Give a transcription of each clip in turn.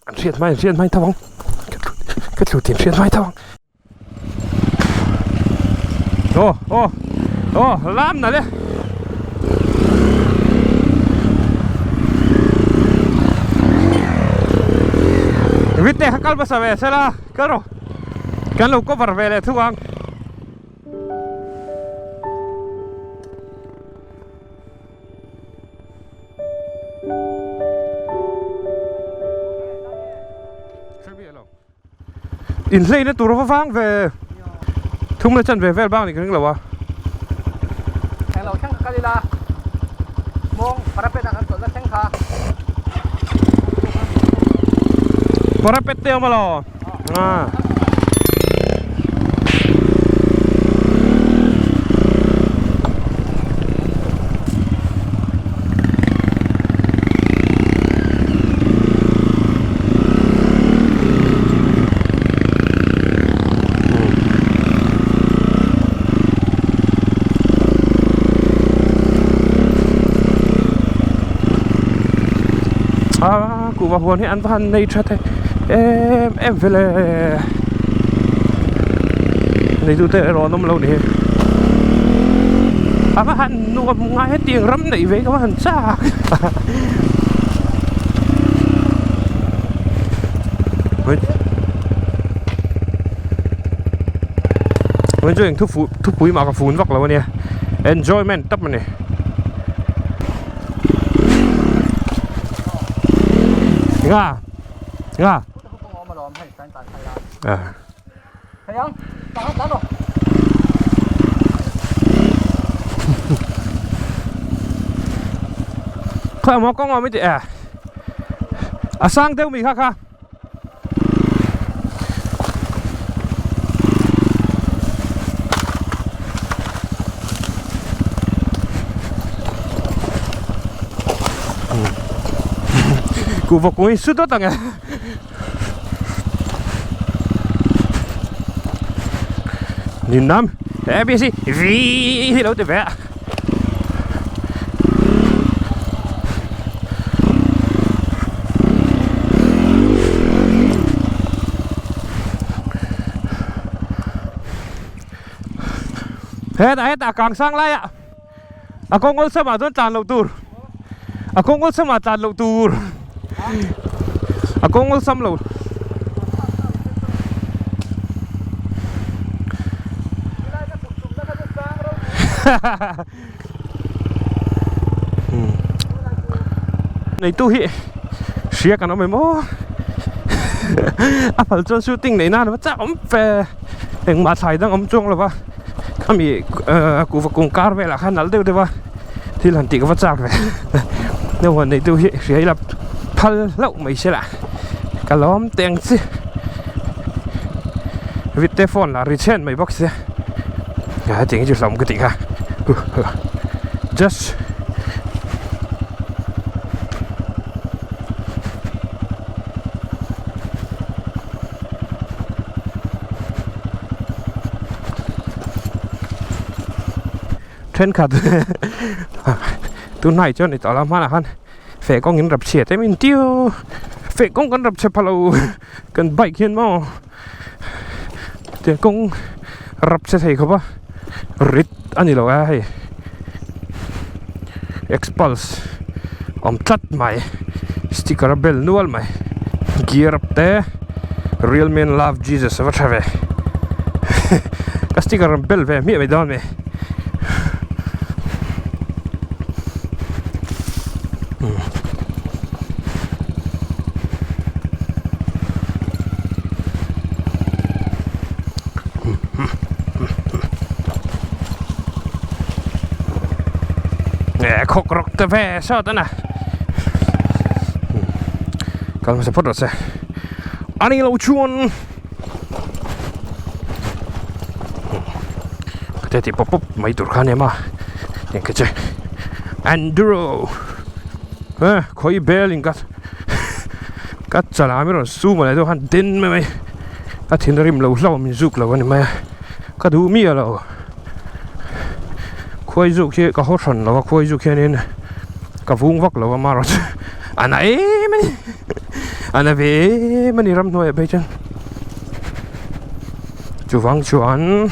An hriat hmai an hriat hmai tho ang ka tlu tih an hriat hmai tho ang. Aw aw aw lam na le. Vite kha kal hmasa ve sela kal rawh kan lo cover ve leh thung ang. Inhleina tur va vang ve thum la chan ve vel bang ni ka ring lo a. Eng lo thleng kal ila mawng parapet ah kan chawlh na thleng kha. Parapet te awm alaw? Ah. Ah, kuhva huan hi an va han nei tha thei em em vel e neitute erawh an awm lo ni hi a va han nuam ngai hetiang ram neih ve ka va han chak Vawiin chu eng thu fuh thupui mah ka fun vak lo ania enjoyment tap ani. Nga nga à Khawi maw kawng awm i tih e a sang deuh mi kha kha. Kuhva kung hi su dawt ang e. Nin nam ABC V hi lo ti ve a. Hetah hetah kang sang laiah a kawng awlsam ah chuan tlan loh tur a kawng awlsam ah tlan loh tur a kawng awlsam lo. Neitu hi hria kan awm em aw a phal chuan shooting neih nan a va chak awm fe engmah thlai dang awm chuang lo va khami kuhva kung kar velah khan nalh deuh deuh a thil han tih ka va chak ve naupang neitu hi hria ila phal hlauh mai se lah ka lawm teh ang chi vite phone lah ri chhen mai bawk sia hetiang hi chu hlauhawm ka tih kha just thenkhat tunhnai chuan i tawh lo hmanah khan feh kawng in rap chhiat em in tiu feh kawng kan rap chhe pha lo kan bike hian maw tiang kawng rap chhe thei khawp a rit a ni lo a hei expulse awm tlat mai sticker a bel nual mai gear up te real men love Jesus a va tha ve ka sticker rawn bel ve hmiah mai dawn mai. Khawk rawk te ve sawt a na kal hmasa phawt rawh se a ni lo chuan te tih pawp pawp mai tur kha a ni a eng kha che enduro eh khawi bel in ka ka chalah mi rawn su mawle deuh khan den mai mai a thin a rim lo hlauh min zuk lo a ni mai a ka duh miah lo khuai zuk hi ka haw hran lo a khuai zuk hianin ka vung vak lo a marawh chu a na em a ni. A na ve em a ni ramhnuaiah phei chuan. Chuvang chuan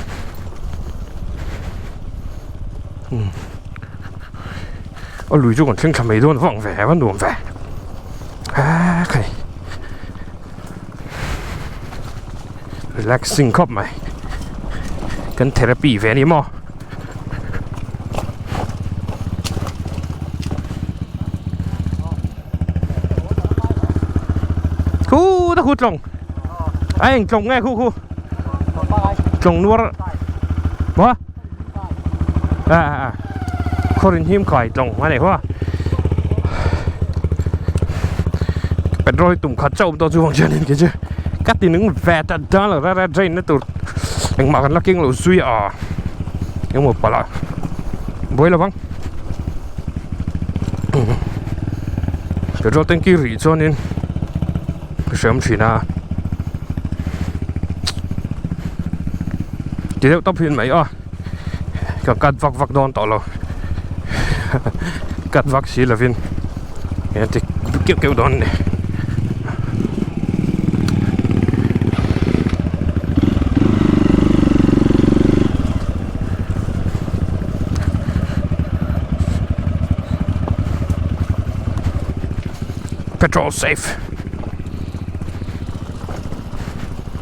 umm a lui chu kan thleng thla mai dawn vang ve a nuam ve a khai relaxing khawp mai kan therapy ve a ni maw. Khu ta khu tlawng a eng tlawng nge khu khu tlawng nuar maw a a khawrin him khai tlawng a nei hua petrol hi tum khat chauh awm tawh chu vang chuanin kei chu ka ti nung ve ta dan lo rara drain na tur engmah kan la keng lo zui a engmaw palh a buai lovang petrol tanki rih chuanin ka hre awm thin a ti deuh tawp hian mai a ka cut vak vak dawn tawh lo cut vak si lovin eng ti keuh keuh dawn a ni. Petrol safe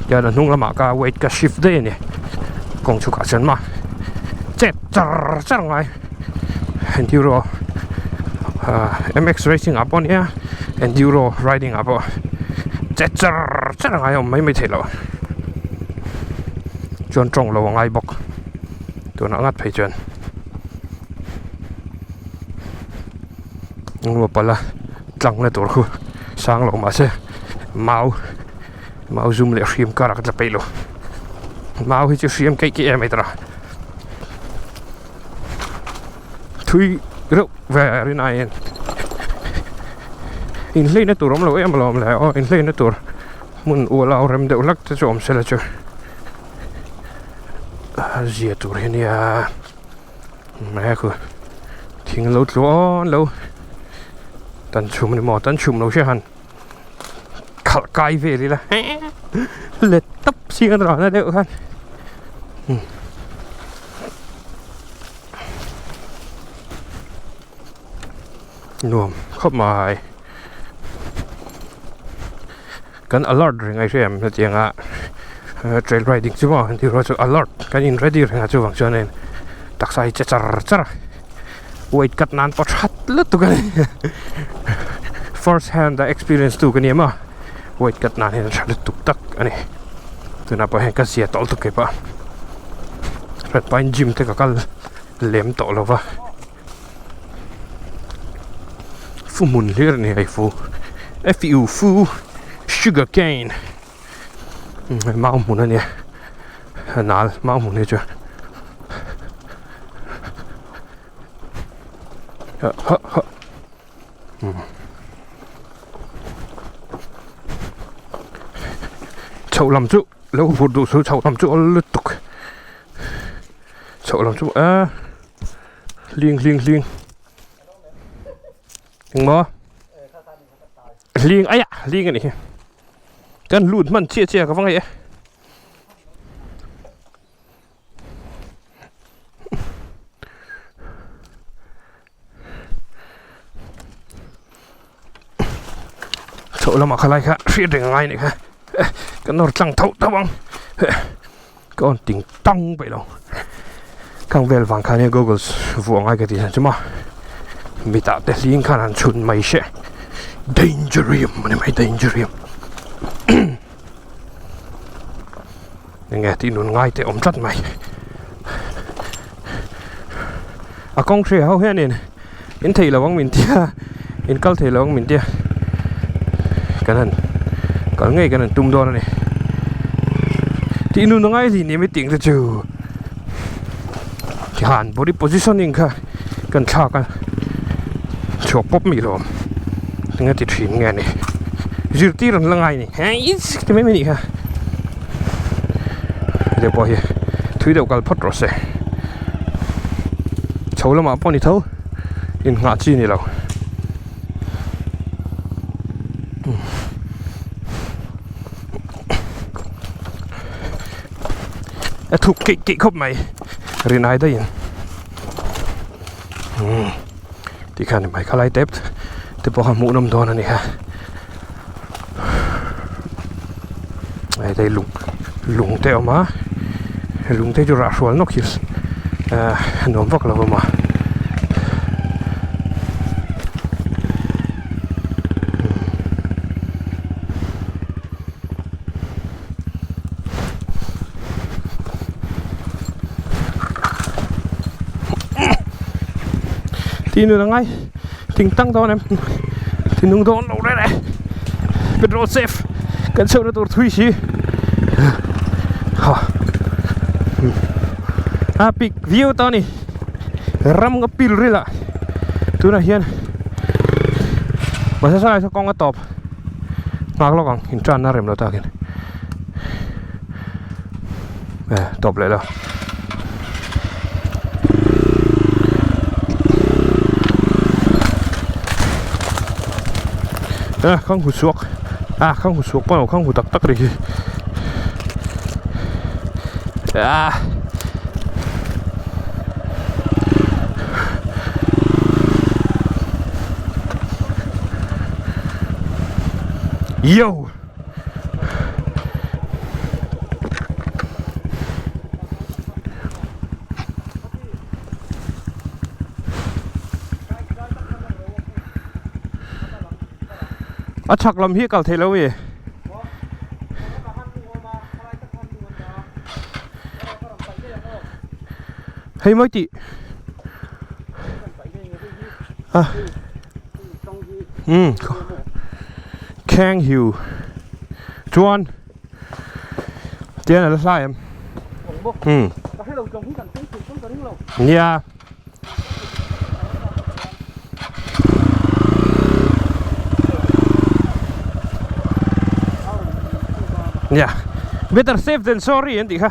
tian a hnung lamah ka weight ka shift daih a ni kawng chhukah chuan ma chet char char ngai enduro ah M_X racing ah pawh nia enduro riding ah pawh chet char char ngai a awm mai mai theih loh chuan tawng lo a ngai bawk tunah ngat phei chuan. Engemaw pala tlang na tur khu sang lo mahse mau mau zum leh hriam karah ka tla peih lo mau hi chu hriam keih keih em mai tawh a thui reuh ve rin aiin inhleina tur awm lo em alawm le aw inhleina tur hmun ualau rem deuh hlak te chu awm sela chu a zia tur hi ania. Mai khu thing lo tluan lo tan chhum ni maw tan chhum lo hria han khalh kai vel ila let tawp si kan rana deuh khan nuam khawp mai kan alert reng a hria em hetiang a trail riding chu maw an tih rual chu alert kan in ready reng a chuvang chuan in taksa hi che char char a weight cut nan pawh that lutuk a ni first hand a experience tu ka ni em a weight cut nan hian a tha lutuk tak a ni tunah pawh hian ka zia tawh lutuk keipawh red pine gym te ka kal lem tawh lo va. Fu hmun hlir a ni hei fu F U fu sugar cane mau hmun a nia a nal mau hmun hi chu ha ha chhoh lam chu lo vur duh suh chhoh lam chu awl lutuk chhoh lam chu a. Hling hling hling engmaw hling aia hling a nih hi kan lut hman chiah chiah ka va ngaih e chhoh lamah khalai kha hriat reng a ngai a nih kha kan nawr tlang tho tho ang. Ka awn ting tang peih lo khang vel vang khan hian goggles vuah ngai ka tih chhan chu maw mitah te hling khan han chhun mai se dangerium a ni mai dangerium enge tih nun ngai te awm tlat mai a kawng hria ho hianin in theih lo ang min tia in kal thei lo ang min tia kan han kal ngei kan han tum dawn a ni tih nun a ngai hlin ni meeting te chu tihan body positioning kha kan thlak a chhuak pawp mai lawm eng a ti thin nge ni zirtir an la ngai ni hei ti mai mai nih kha hei pawh hi thui deuh kal phawt rawh se. Chho lamah pawh ni tho in nghah chi ni lo. A thuk keih keih khawp mai rinai daihin umm tikhan ni mai khalai tep te pawh kha hmuh nawm dawn a ni kha hei te lung lung te a awm a lung te chu rah hrual nawk hi ahh a nuam vak lo a awm a. Ti nun angai thing tang dawn em ti nung dawn lo reng e petrol safe kan chheuh na tur thui si ha a pik viau ta ni ram ka pil ril ah tunah hian mahse saw lai saw kawng a tawp. Nghak lawk ang in tan na rem lo takin eh tawp leh lo. Eh khang hu chhuak ah khang hu chhuak pawh khang hu tak tak ri hi ah. Yo! A chhak lam hi a kal theih lo e. Hei mawi tih. A. Um Kheng Hiu chuan tian a la hlai em um nia nia better safe than sorry an tih kha.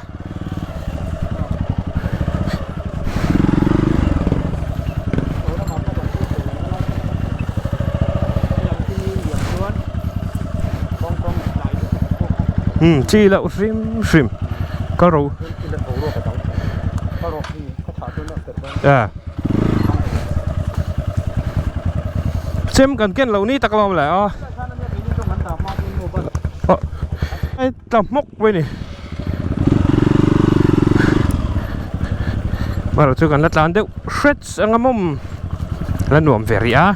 Um chi loh hrim hrim ka ro a chem kan ken loh ni tak alawm le a tla hmawk mai ni erawh chu kan la tlan deuh hret anga mawm la nuam ve rih a.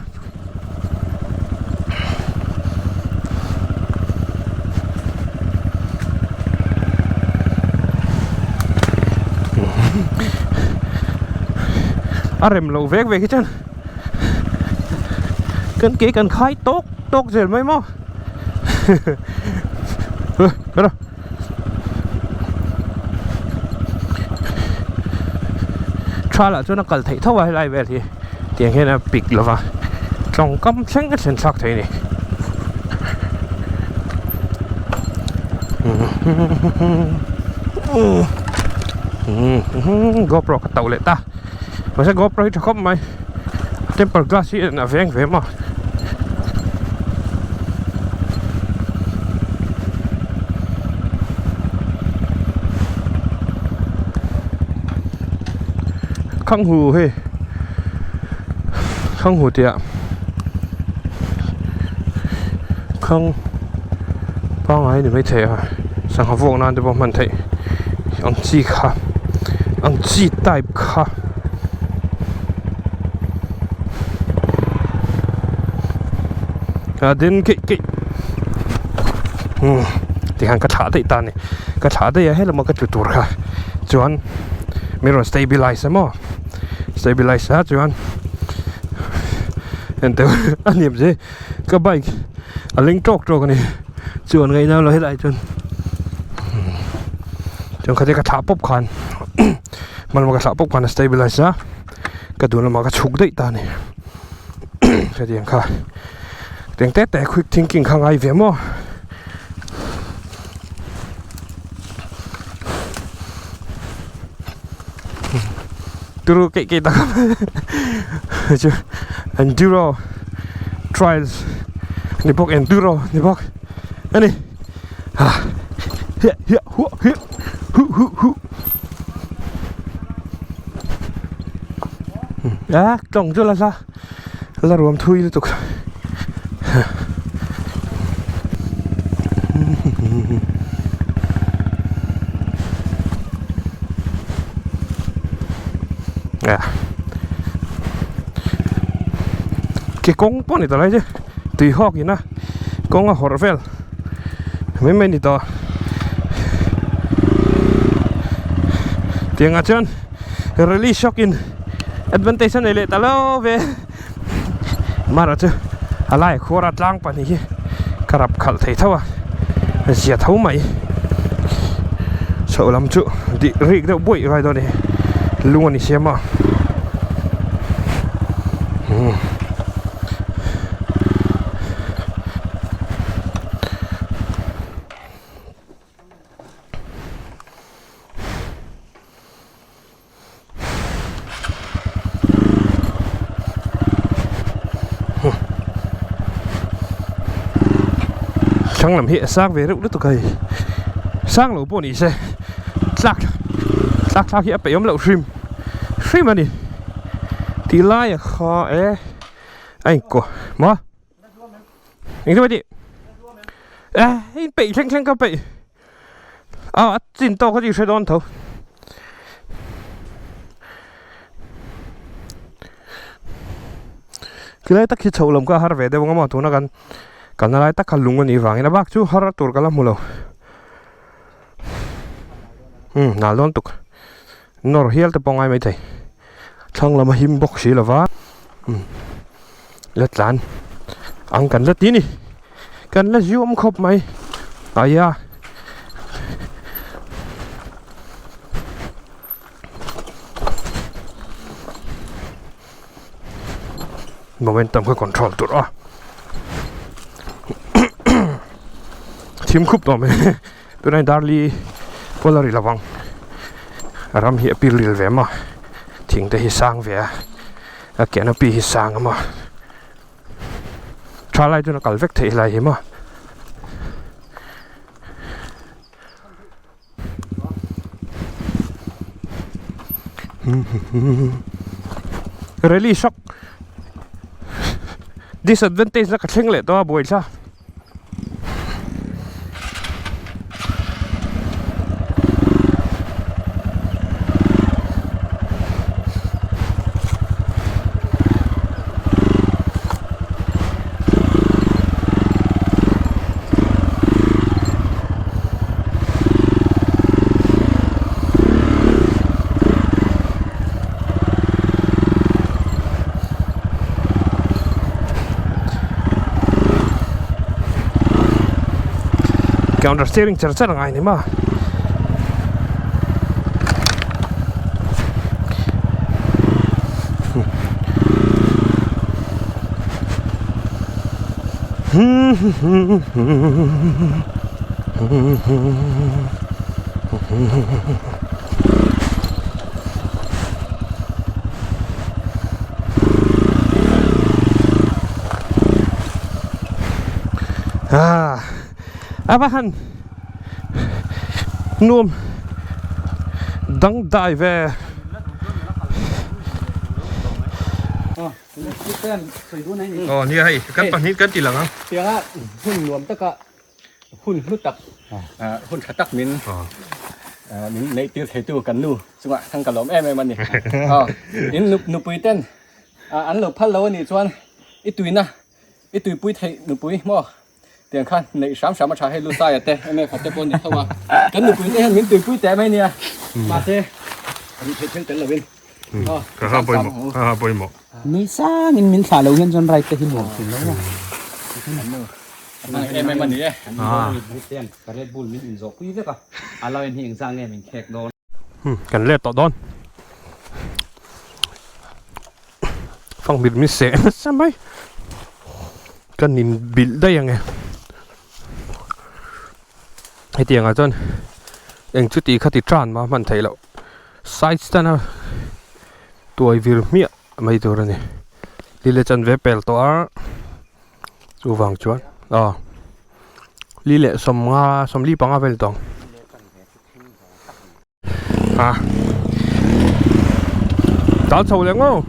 A rem loh vek vek hi chuan kan ke kan khai tawk tawk zel mai maw. Tha lah chuan a kal theih tho a helai vel hi tiang hian a pik lova tawngkam thleng a thlen thlak thei a ni. GoPro ka tauh leh ta mahse GoPro hi tha khawp mai temper glass hi a veng ve maw. Khang hu hei khang hu tih ah khang pangngai ni maithei a sangha vuak nan te pawh hman theih ang chi kha ang chi type kha. A din keih keih umm tikhan ka thlah daih ta a ni ka thlah daih a helama ka tlu tur kha chuan min rawn stabilize a maw stabilize a chuan enteh a hniam che ka bike a leng tawk tawk a ni chuan ngaihna lo helai chuan chuan khatia ka thlah pawp khan hma lama ka thlah pawp khan a stabilize a ka dun lamah ka chhuk daih ta a ni hetiang kha teng te te quick thinking kha ngai ve maw turu keih keih tak chu enduro trials ni bawk enduro ni bawk a ni ha hiah hiah huah hiah huh huh huh. A tlawng chu la hla la ruam thui lutuk. Ke kawng pawh ni ta lai che tui hawk ina kawng a hawrh vel mai mai ni tawh tiangah chuan rally shock in advantage a nei leh ta lo ve mara chu a lai khuar a tlang pahnih hi ka rap khalh thei tho a zia tho mai chhoh lam chu dih rik deuh buaih ngai dawn a ni lung a ni siam a umm. Thlang lam hi a sang ve reuh lutuk a hei sang lo pawh ni se tlak tlak thlak hi a peih awm loh hrim hrim a ni tih lai a kha e a inkawh maw engtin maw tih e in peih thleng thleng ka peih. A a chin tawk a tih hre dawn tho. Tilai tak hi chhoh lam kha a har ve deuh ang a maw tuna kan kalna lai tak kha lung a nih vangin a bak chu har tur ka la hmu lo. Umm nal dawn tuk nawr hial te pawh a ngai maithei thlang lam a him bawk si lova umm la tlan ang kan la ti ni kan la ziawm khawp mai aia momentum kha control tur a thim khup tawh mai tunah darli pawl a ri lovang ram hi a pil ril ve maw thing te hi sang ve a a canopy hi sang a maw tha lai chuan a kal vek theih lai hi maw. Rally shock disadvantage na ka thleng leh tawh a buaithla. Counter steering char char angai ni ma. A va han nuam dangdai ve. Aw nia hei kan pahnih kan ti lang ang. Tianga hun nuam taka hun hlu tak hun tha tak min min neih tir theitu kan nu chungah khan ka lawm em em a ni. Aw in nupui ten an lo phal lo a nih chuan i tuina i tuipui theih nupui maw tiang khan neih hram hram a tha hei Lusaia te MF te pawh ni tho a kan nupui te hian min tuipui teh mai nia mahse kan theih thil tel lovin ka ha pawimawh ka ha pawimawh ni sangin min thlah lo hian chuan ride te hi nuam thin lo a em em a ni e ka Red Bull min inzawh pui vek a a lo en hi engzah nge min khek dawn kan let tawh dawn Fanghmir min seh nasa mai ka nin bilh daih ang e hetiang ah chuan eng chu tih kha ti tan mah hman theih loh side stand a tuai vir hmiah mai tur a ni lile chanve pel tawh a chuvang chuan aw lile sawmnga sawmli panga vel tawh ang. A tal chho leh ngawt.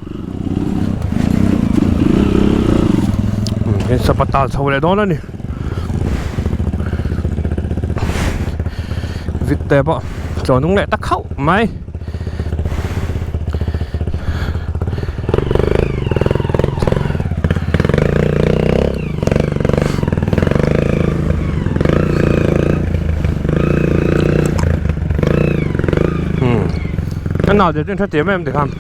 In sapatal chho leh dawn a ni. Vit te pawh tlaw nung leh ta khauh mai. Hmm. Cái nào thì trên thất tiệm em thì không.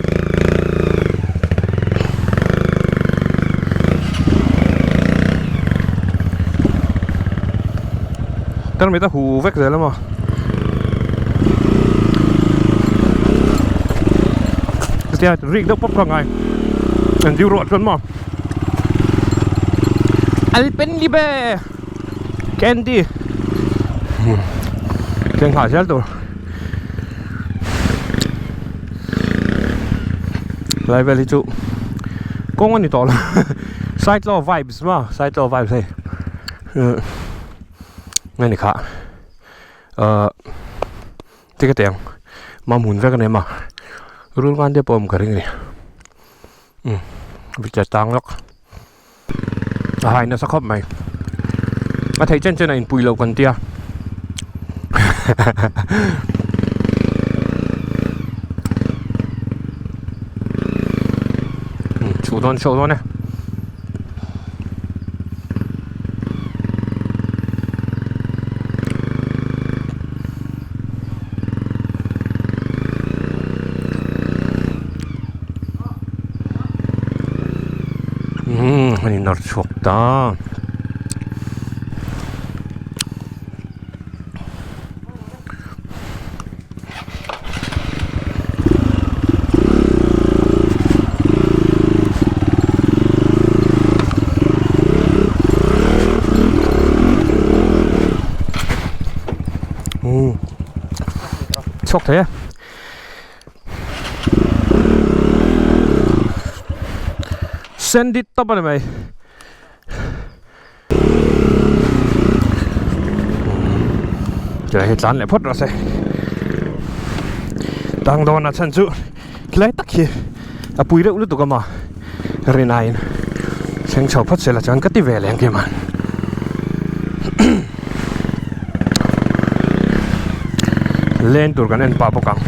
Tarmit a hu vek zel a maw chutia rik deuh pawp ka ngai an diu ruah chuan maw alpenlibe candy thleng nghah zel tur lai vel hi chu kawng a ni tawh lo cyclo vibes maw cyclo vibes hei. Nge ni kha ahh ti ka teng mam hun vek a ni a rul ngan te pawh a awm ka ring a ni umm vichar tang lawk a hai nasa khawp mai a theih chen chen a inpui loh kan tia chhuh dawn chhuah dawn e. Umm a inawr chhuak ta. Chhuak thei e send it tawp a ni mai. Tilai hi tlan leh phawt rawh se tang dawn a chhan chu khilai tak hi a pui reuh lutuk a maw rinaiin thleng chho phawt se la chuan ka ti ve leh ang kim a len tur kan en pah bawk ang.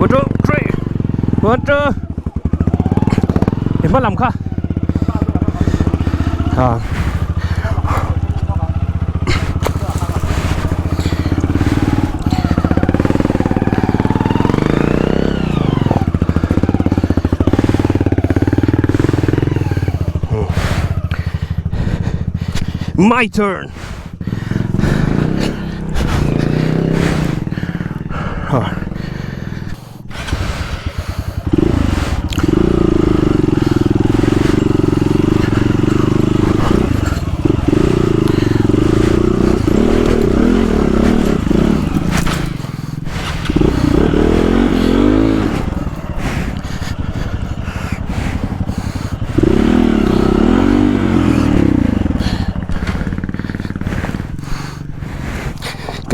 One two three one two i hma lam kha ah My turn. Huh.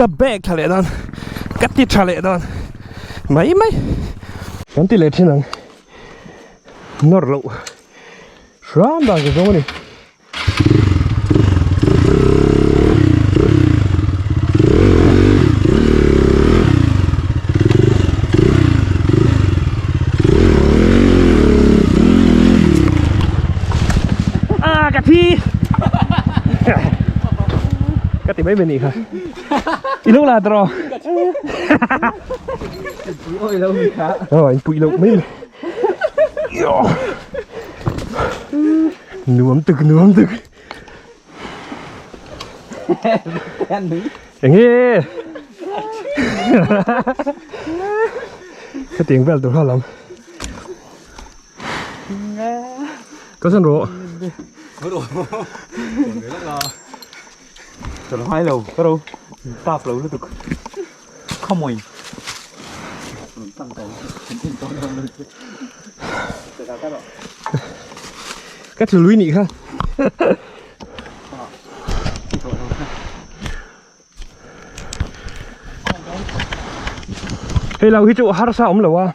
Ka bag tha leh dawn ka ti tha leh dawn mai mai kan ti leh thin ang nawr loh hram dan ka zawng a ni. Ah, ka thi ka ti mai mai nih kha i lo la tawh Ôi lâu mi kha. Ờ, anh pui lâu mấy mày. Nuam tuk nuam tuk. Enge. Cái tiếng vel tur lắm. Có sân rộ. Trời hai lầu, có đâu. Tap lầu luôn Không mồi. Cái thứ lũy nị kha. Hei lo hi chu harsa awm lo a.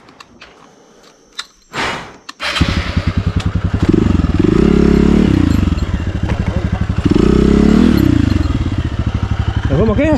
Alo mak e.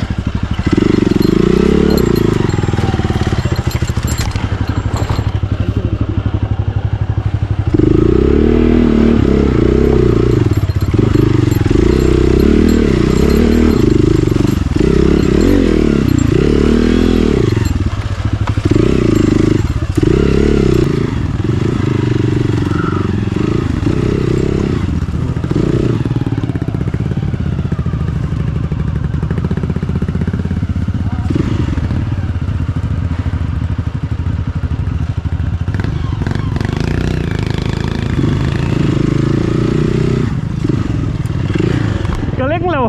Ka leng lo.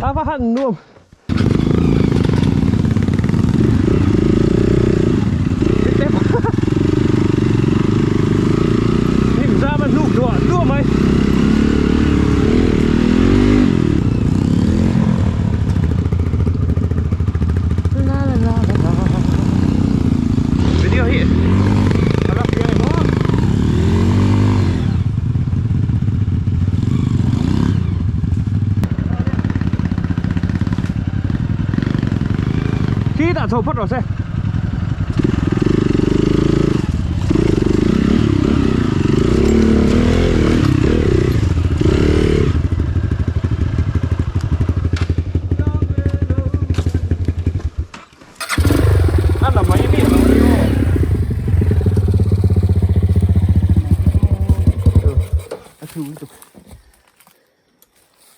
A va han nuam. Hnim zam a hnuk duah duah mai. Video hi a la fiang em aw. Khi tah chho phawt rawh se. A la mai mi lo ni aw. A thu lutuk.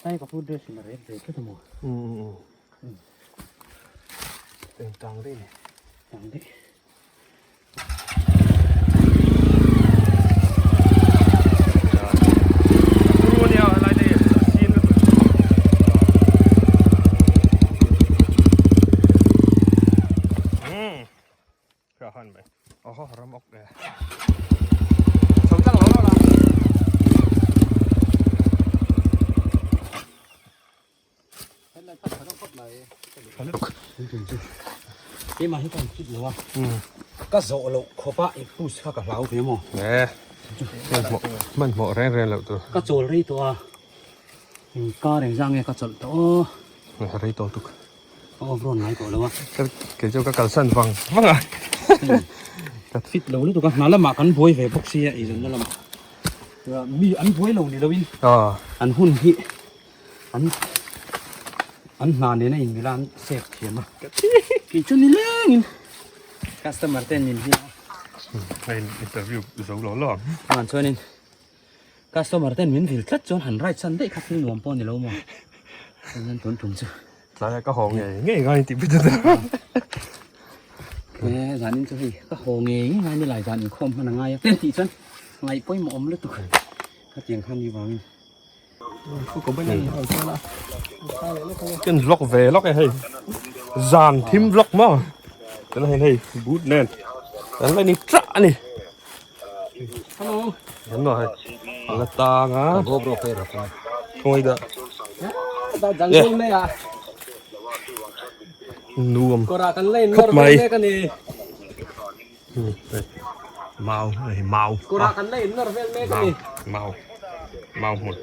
Ai ka pu dress in a rep ve tlat a maw. Um Eng tang daih ni. Tang daih. Keimah hi ka in fit lo a, ka zawh loh khawp a i push kha ka hlau ve maw? Nge, hmanhmawh reng reng loh tur. Ka chawl rei tawh a, car engzah nge ka chawlh tawh aw? Nge rei tawh tuk. Ka off rawn ngai tawh lo a. Kei chu ka kalsan vang vang a. Ka fit lo lutuk a, hna lamah kan buai ve bawk sia eizawnna lamah. Mi an buai lo ni loin an hun hi. An an hna nena in mila an save thiam a. Kei chu ni lengin customer ten min hi a. Hei interview zo lo lo ang. Chuan chuanin customer ten min vil tlat chuan han ride san daih kha thil nuam pawh ni lo maw. Chuan tun tum chu. Tlaiah ka haw ngei ngei ngai tih pawh chu. He zanin chu hei ka haw ngei ngei ngai ni lai zan inkhawm hman a ngai a. Ten tih chuan ngaih pawimawh awm lutuk. Khatiang khan ni vangin. Kan vlog ve lawk e hei zan thim vlog maw chuan hei hei boot nen an la ni tah a ni an maw hei a la tang a khawngaih dah nuam khawp mai mau hei mau mau mau mau hmun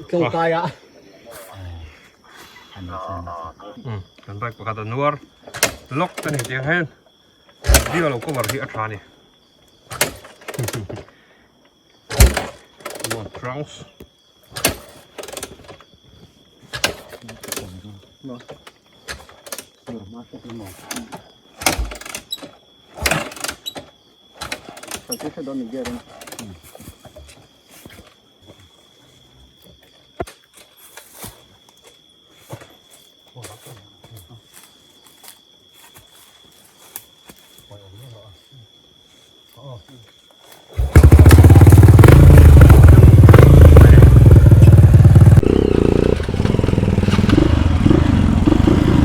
kan bike pakhat a nuar lock te ni tiang hian video lo cover hi a tha ni trunks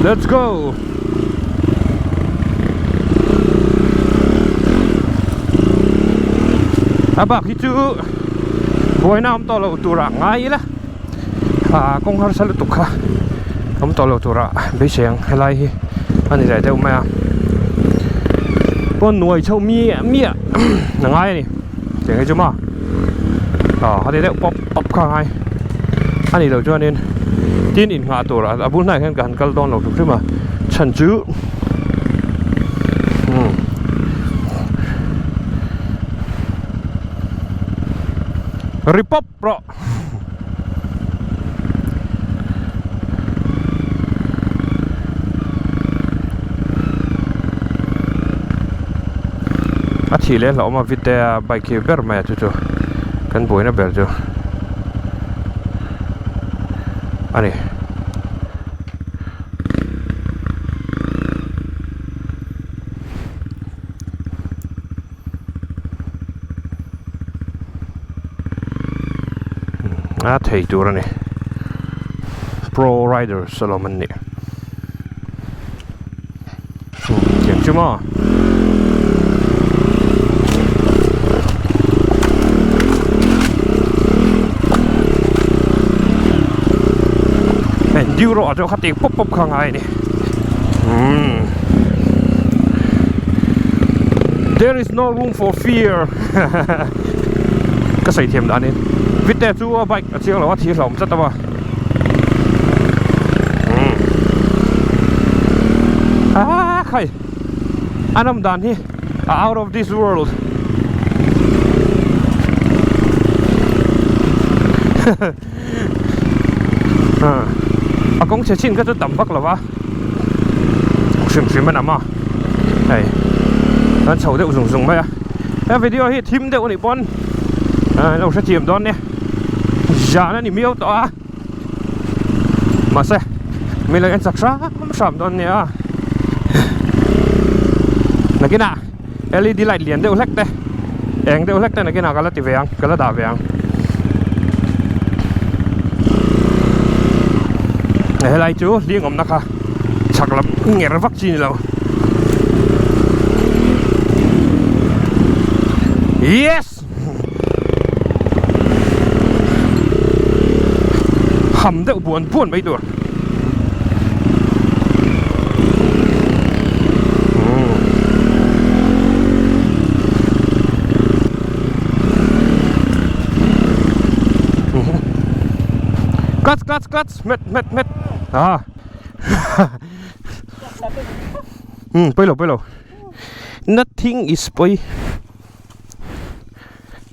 Let's go! A bak hi chu buaina awm tawh loh turah ngai ila ah kawng harsa lutuk kha awm tawh loh turah beisei ang helai hi a ni leh deuh mai a pawn nuai chhoh miah miah a ngai a ni tiang hi chu maw ah heti deuh pawp pawp kha a ngai a nih loh chuanin tin innghah tur a bul hnaiah hian ka han kal dawn lo hrim hrim a chhan chu umm ri pawp rawh. A thih leh hlauhawm a vite a bike hi ber mai a chu chu kan buaina ber chu a ni. A thei tur a ni pro riders alawm an nih thiam chu maw enduro ah chuan khati pawp pawp kha a ngai a ni umm there is no room for fear ka sawi thiam dan in vite chu a bike a chiang lo a thi hlauhawm tlat a umm ah khai a nawm dan hi a out of this world a kawng chhe chin kha chu tam vak lo va hrim hrim a nam a hei kan chho deuh zung zung mai a he video hi thim deuh a nih pawn ah lo hrethiam dawn nia zan a ni miau tawh a mahse mi lo en chak hram hram dawn nia nakinah led light lian deuh hlek te eng deuh hlek te nakinah ka la ti ve ang ka la dah ve ang helai chu hling awmna kha chhak lam nger vak chi ni lo yes Ham deuh buan buan mai tur. Clutch clutch clutch met met met ah hmm pawilo pawilo nothing is pawi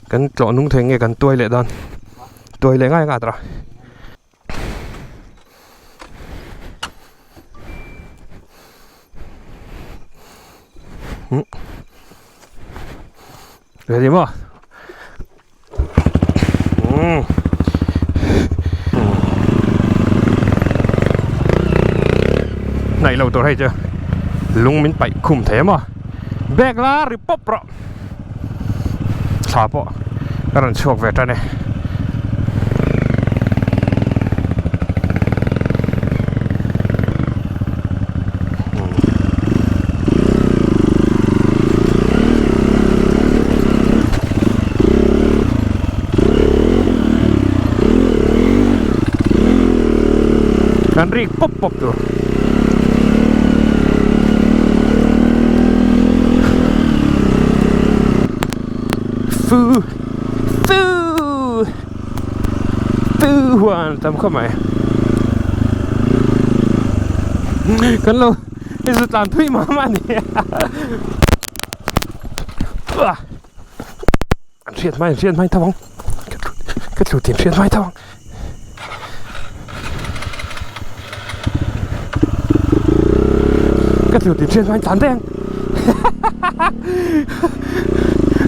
Kan tlawh nung thei nge kan tuai leh dan tuai leh ngai ngat ra. Hmm. Ready maw? Hmm. Hnaih lo tur hei chu lung min paih khum thei a maw? Bag la ri pawp rawh. Thla pawh ka rawn chhuak ve tan e. Kan rik pawp pawp tur. Fu Fu Fu huan tam khawp mai Kan lo i zu tlan thui mah mah ni An hriat hmai an hriat hmai tho ang Ka tlu tin hriat hmai tho ang. Ka tlu tin hriat hmain tlan daih ang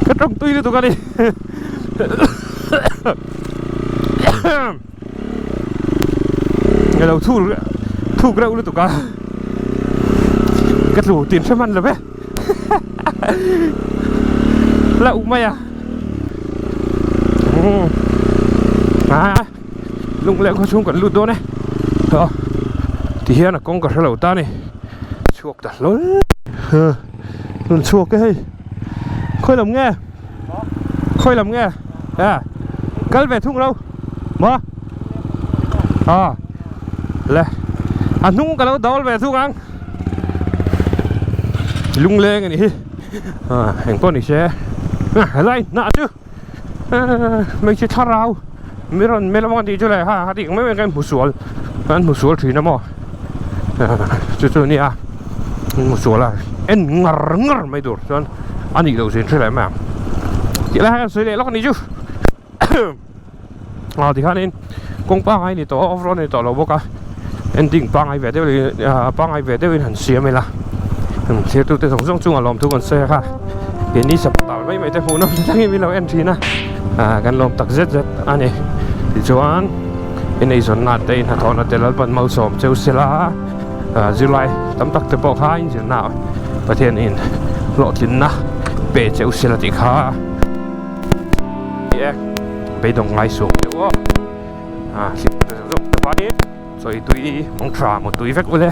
Ka tawng tui lutuk a ni Ka lo thuk thuk reuh lutuk a Ka tlu tin hre hman lo ve La uh mai a A lung leh khaw chhung kan lut dawn e aw ti hian a kawng ka hre lo ta ni chhuak ta hlawl rawn chhuak e hei khawi lam nge. Khawi lam nge? E kal ve thung lo maw? A le a hnung ka lo dawl ve thung ang. Lungleng a nih hi. A engpawh ni se helai hnah chu hmeichhe thlarau mi rawn melh ang tih chu le ha a tih ang mai mai khan hmu sual an hmu sual thin a maw chu chu a nia hmu sual a en ngar ngar mai tur chuan a nih loh zin hre leh mai ang tih lai hian sawi leh lawk a nih chu ah tikhanin kawng pangngai ni tawh a off road a ni tawh lo bawk a ending pangngai ve deuh ah pangngai ve deuhin han siam ila thirtu te zawng zawng chungah lawmthu kan sawi a kha keini sapatal mai mai te hmuh nawm thlengin min lo en thin a ah kan lawm tak zet zet a ni tichuan ineizawnna te inhnathawhna te Lalpan malsawm cheu sela ah zirlai tam tak te pawh kha inzirna Pathianin hlawhtlinna pe cheu sela tih kha. Ni e, beidawng ngai suak deuh aw. Ah, hlim zawk zawk te pahin chawi tui mawng tha maw tui vek ule.